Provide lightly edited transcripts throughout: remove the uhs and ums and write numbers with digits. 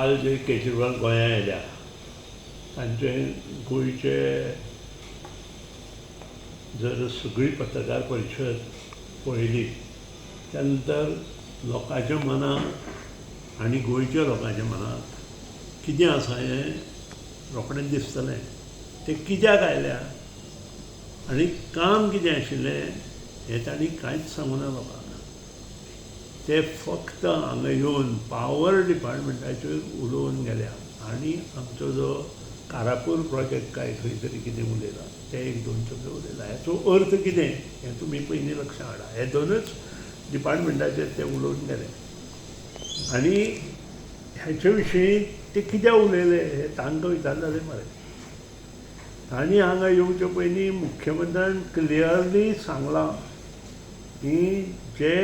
काल जे केजरीवाल गोंया आयल्या तांचे गोंयचे जर सगळी पत्रकार परिशद पळयली त्या नंतर लोकांच्या मनांत आनी गोंयच्या लोकांच्या मनांत कितें आसा हें रोखडेंच दिसतलें. ते कित्याक आयल्या आनी काम कितें आशिल्लें हें तांणी कांयच सांगूना लोकांक. ते फक्त हांगा येवन पावर डिपार्टमेंटाचेर उलोवन गेल्या आनी आमचो जो कारापूर प्रोजेक्ट काय खंय तरी कितें उलयला ते एक दोन शब्द उलयला. हाचो अर्थ कितें हें तुमी पयलीं लक्षांत हाडा. हे दोनूच डिपार्टमेंटाचेर ते उलोवन गेले आनी हाचे विशीं ते कित्याक उलयले हें तांकां विचारलें जाल्यार बरें. तांणी हांगा येवचे पयलीं मुख्यमंत्र्यान क्लियरली सांगलां की जे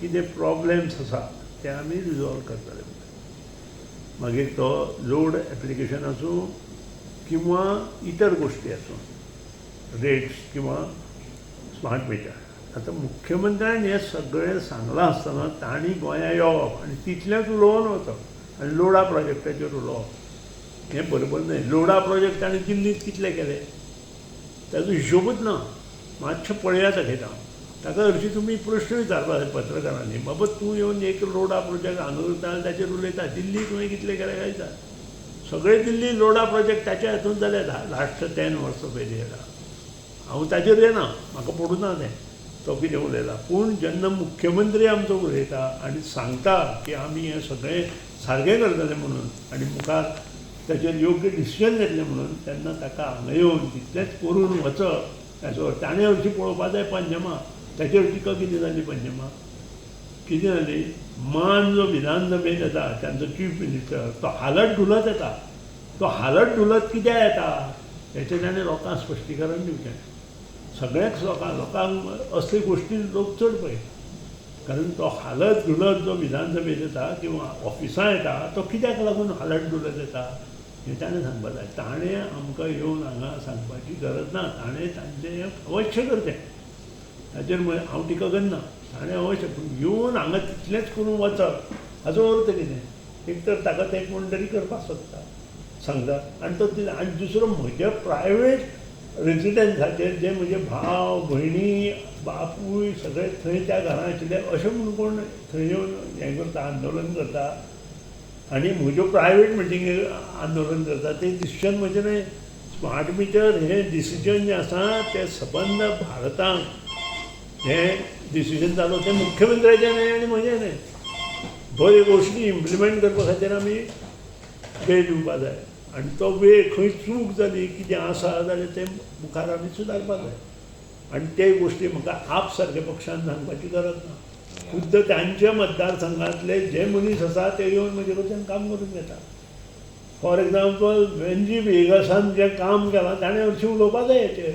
कितें प्रॉब्लेम्स आसा ते आमी रिजॉल्व करतले. मागीर तो लोड एप्लिकेशन आसूं किंवा इतर गोश्टी आसूं, रेट्स किंवा स्मार्ट मिटर. आतां मुख्यमंत्र्यान हें सगळें सांगलां आसतना तांणी गोंया येवप आनी तितलेंच उलोवन वचप आनी लोडा प्रोजेक्टाचेर उलोवप हें बरोबर न्हय. लोडा प्रोजेक्ट ताणें दिल्लींत कितले केले ताजो हिशोबूच ना. मातशें पळयात दाखयता ताका हरशीं तुमी प्रश्न विचारपा जाय पत्रकारांनी, बाबा तूं येवन एक लोडा प्रोजेक्ट हांगा करता आनी ताचेर उलयता, दिल्ली तुवें कितले केले काय विचार. सगळे दिल्ली लोडा प्रोजेक्ट ताच्या हातून जाले लास्ट 10 वर्सां पिरियडा. हांव ताचेर येना, म्हाका पडूं ना तें तो कितें उलयला. पूण जेन्ना मुख्यमंत्री आमचो उलयता आनी सांगता की आमी हें सगळें सारकें करतले म्हणून आनी मुखार ताचेर योग्य डिसिजन घेतलें म्हणून, तेन्ना ताका हांगा येवन तितलेंच करून वचप ताचो ताणें हरशीं पळोवपा जाय पंजमा. ताचेर टिका कितें जाली पंजमा कितें जाली, मान जो विधानसभेंत येता तांचो चीफ मिनिस्टर तो हालत डुलत येता. तो हालत डुलत कित्याक येता हेचें ताणें लोकांक स्पश्टीकरण दिवचें. सगळ्याच लोकांक असले गोश्टी लोक चड पळयता, कारण तो हालत डुलत जो विधानसभेंत येता किंवा ऑफिसां येता तो कित्याक लागून हालत डुलत येता हें ताणें सांगपाक जाय. ताणें आमकां येवन हांगा सांगपाची गरज ना. ताणें तांचें हें अवश्य करचें, ताचेर हांव टिका करना. ताणें अवश्य, पूण येवन हांगा तितलेंच करून वचप हाचो अर्थ कितें? एक तर ताका तें कोण तरी करपाक सोदता सांगता आनी तो आनी दुसरो म्हज्या प्रायवेट रेजिडन्साचेर जे म्हजे भाव भयणी बापूय सगळे थंय त्या घरांत आशिल्ले अशें म्हणून कोण थंय येवन हें करता, आंदोलन करता आनी म्हज्यो प्रायवेट मिटिंगेर आंदोलन करता तें डिसिजन म्हजें न्हय. स्मार्ट मिटर हें डिसिजन जें आसा तें सबंद भारतांत हें डिसिजन जालो तें मुख्यमंत्र्याचें न्हय आनी म्हजें न्हय. बऱ्यो गोश्टी इम्प्लिमेंट करपा खातीर आमी वेळ दिवपा जाय आनी तो वेळ खंय चूक जाली कितें आसा जाल्यार तें मुखार आमी सुदारपाक जाय आनी ते गोश्टी म्हाका आप सारक्या पक्षान सांगपाची गरज ना. खुद्द तांच्या मतदारसंघांतले जे मनीस आसा ते येवन म्हजे कडच्यान काम करून घेता. फॉर एग्जाम्पल वेंजी व्हिएगासान जें काम केलां ताणें हरशीं उलोवपा जाय हेचेर.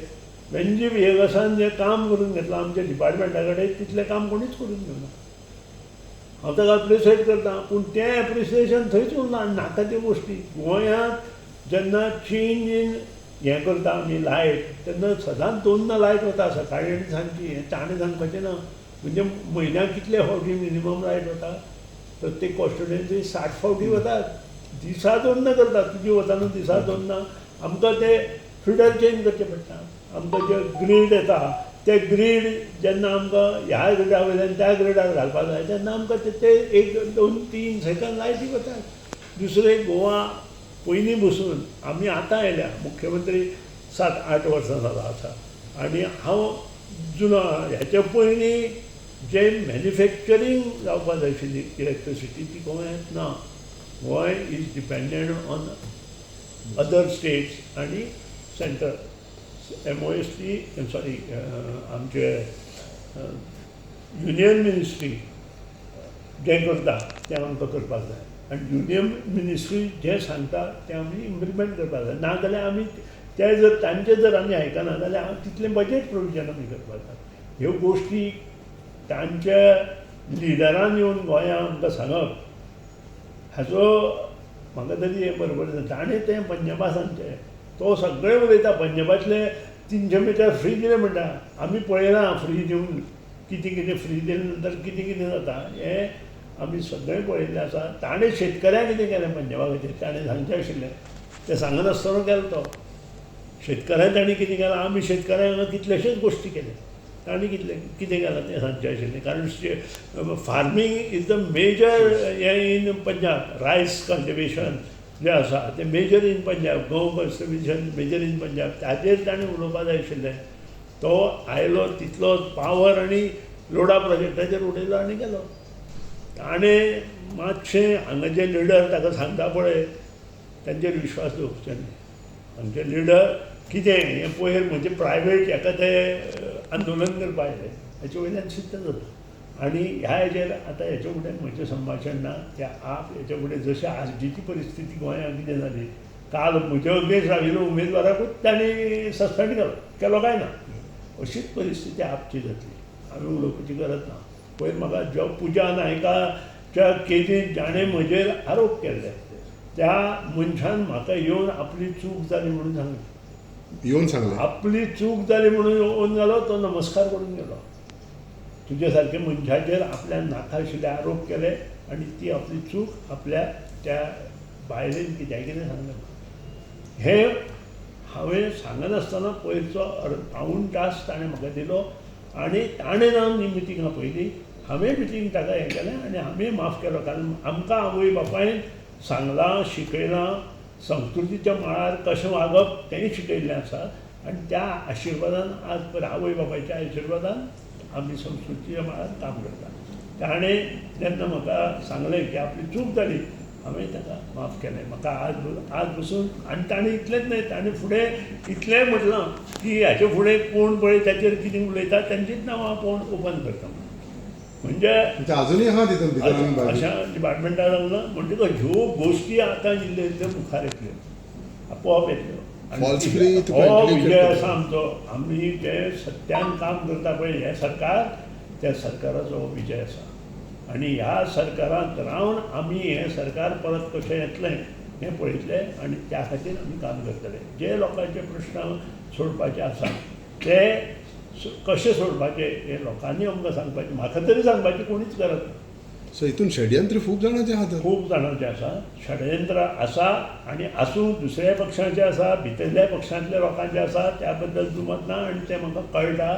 वेंजी व्हिएगासान जें काम करून घेतलां आमच्या डिपार्टमेंटा कडेन तितलें काम कोणीच करून घेवना. हांव ताका एप्रिशिएट करता, पूण तें एप्रिसिएशन थंयच उरलां आनी नाका त्यो गोश्टी. गोंयांत जेन्ना चेंज इन हें करता आमी लायट तेन्ना सदांच दोनदां लायट वता, सकाळीं आनी सांजची. हें ताणें सांगपाचें ना. म्हणजे म्हयन्याक कितले फावटी मिनिमम लायट वता? प्रत्येक कॉन्स्टिट्युएन्सी 60 फावटी वतात. दिसा दोनदां करता, तुजी वता न्हू दिसा दोनदां. आमकां ते फिडर चेंज करचें पडटा. आमकां जे ग्रीड येता ते ग्रीड जेन्ना आमकां ह्या ग्रिडा वयल्यान त्या ग्रिडार घालपाक जाय तेन्ना आमकां ते 1 2 3 सेकंड लायटी वतात. दुसरें, गोवा पयलीं बसून आमी आतां आयल्या, मुख्यमंत्री 7-8 वर्सां जाला आसा आनी हांव जुनो. ह्याच्या पयलीं जें मॅन्युफॅक्चरींग जावपाक जाय आशिल्ली इलेक्ट्रिसिटी ती गोंयांत ना. Goa is dependent on other states आनी सेंट्रल MOST, sorry आमचे युनियन मिनिस्ट्री जें करता तें आमकां करपाक जाय आनी युनियन मिनिस्ट्री जें सांगता तें आमी इम्प्लिमेंट करपाक जाय. ना जाल्यार आमी ते जर तांचें जर आमी आयकना जाल्यार तितलें बजेट प्रोविजन आमी करपाक जाय. ह्यो गोश्टी तांच्या लिडरान येवन गोंया आमकां सांगप हाचो म्हाका तरी हें बरोबर दिसना. ताणें तें पंजाबा सांगचें, तो सगळें उलयता. पंजाबांतले 300 मिटर फ्री दिलें म्हणटा, आमी पळयलां फ्री दिवन कितें कितें, फ्री दिले नंतर कितें कितें जाता हें आमी सगळें पळयल्लें आसा. ताणें शेतकऱ्यांक कितें केलें पंजाबा खातीर ताणें सांगचें आशिल्लें, तें सांगनासतना गेलो तो. शेतकऱ्यांक ताणें कितें केलां, आमी शेतकऱ्यांक कितलेशेच गोश्टी केले, ताणें कितलें कितें केलां तें सांगचें आशिल्लें. कारण फार्मींग is the major हें इन पंजाब, रायस कल्टिवेशन जें आसा तें मेजर इन पंजाब, गंव कल्टिवेशन मेजर इन पंजाब, ताजेर ताणें उलोवपा जाय आशिल्लें. तो आयलो तितलो पावर आनी लोडा प्रोजेक्टाचेर उडयलो आनी गेलो. ताणें मातशें हांगा जे लिडर ताका सांगता पळय तांचेर विश्वास दवरचो न्ही. आमचे लिडर कितें हें पयर म्हजें प्रायवेट हेका ते आंदोलन करपा आयले हाचे वयल्यान सिद्ध जाता. आनी ह्या हेजेर आतां हेच्या फुडें म्हजें संभाशण ना. त्या आप हेच्या फुडें जशें आजची परिस्थिती गोंयांत कितें जाली, काल म्हजे अगेन्स्ट राविल्लो उमेदवाराकूच तांणी सस्पेंड केलो काय ना, अशीच परिस्थिती आपची जातली. आमी उलोवपाची गरज ना. पयर म्हाका जो पुजा नायकाच्या केजीन जाणें म्हजेर आरोप केल्ले त्या मनशान म्हाका येवन आपली चूक जाली म्हणून सांगली, येवन सांगलें आपली चूक जाली म्हणून येवन गेलो, तो नमस्कार करून गेलो. तुजे सारके मनशाचेर आपल्या नाका आशिल्ले आरोप केले आनी ती आपली चूक आपल्या त्या बायलेन कित्याक कितें सांगलें. हें हांवें सांगनासतना पयरचो पावूण तास ताणें म्हाका दिलो आनी ताणें जावन ही मिटींग आपयली. हांवें मिटींग ताका हें केलें आनी हांवें माफ केलो, कारण आमकां आवय बापायन सांगलां, शिकयलां, संस्कृतीच्या मळार कशें वागप तेंय शिकयल्लें आसा. आनी त्या आशिर्वादान आज पळय आवय बापायच्या आशिर्वादान आमी संस्कृतीच्या मळार काम करता. ताणें जेन्ना म्हाका सांगलें की आपली चूक जाली, हांवें ताका माफ केलें. म्हाका आज पसून आनी ताणें इतलेंच न्हय, ताणें फुडें इतलेंय म्हटलां की हाचे फुडें कोण पळय ताचेर कितें उलयता तांचीच नांवां आपूण ओपन करता. म्हणजे अजुनूय आहा तितून भितर अशा डिपार्टमेंटान लागला. म्हणटकच ह्यो गोश्टी आतां इल्ल्यो इल्ल्यो मुखार येतल्यो, आपोआप येतल्यो. हो विजय आसा आमचो. आमी जे सत्यान काम करता पळय हें सरकार, त्या सरकाराचो हो विजय आसा. आनी ह्या सरकारांत रावन आमी हें सरकार परत कशें येतलें हें पळयतलें आनी त्या खातीर आमी काम करतले. जे लोकांचे प्रश्न सोडपाचे आसा ते कशें सोडपाचें हें लोकांनी आमकां सांगपाचें, म्हाका तरी सांगपाची कोणीच गरज ना. सो हितून षडयंत्र खूब जाणांचें आसा, खूब जाणांचें आसा षडयंत्र आसा आनी आसूं दुसऱ्या पक्षांचें आसा, भितरल्या पक्षांतल्या लोकांचें आसा, त्या बद्दल दुमत ना आनी तें म्हाका कळटा.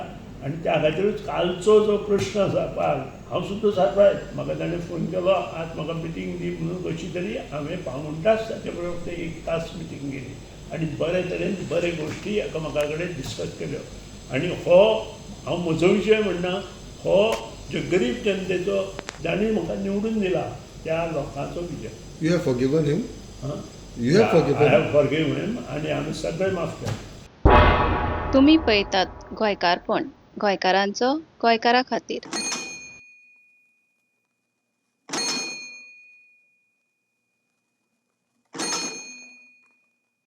आनी त्या खातीरूच कालचो जो प्रश्न आसा पळय, हांव सुद्दां सरप्रायज. म्हाका ताणें फोन केलो, आज म्हाका मिटींग दी म्हणून, कशी तरी हांवें पावूण तास ताचे बरोबर एक तास मिटींग केली आनी बरे तरेन बरे गोश्टी एकामेका कडेन डिस्कस केल्यो. आनी हो हांव म्हजो विशय म्हणना, हो जे गरीब जनतेचो जांणी म्हाका निवडून दिला त्या लोकांचो Vijay. You have forgiven him? You have forgiven I have forgiven him आनी आमी सगळे माफ केले. तुमी पळयतात गोंयकारपण, गोंयकारांचो गोंयकारा खातीर.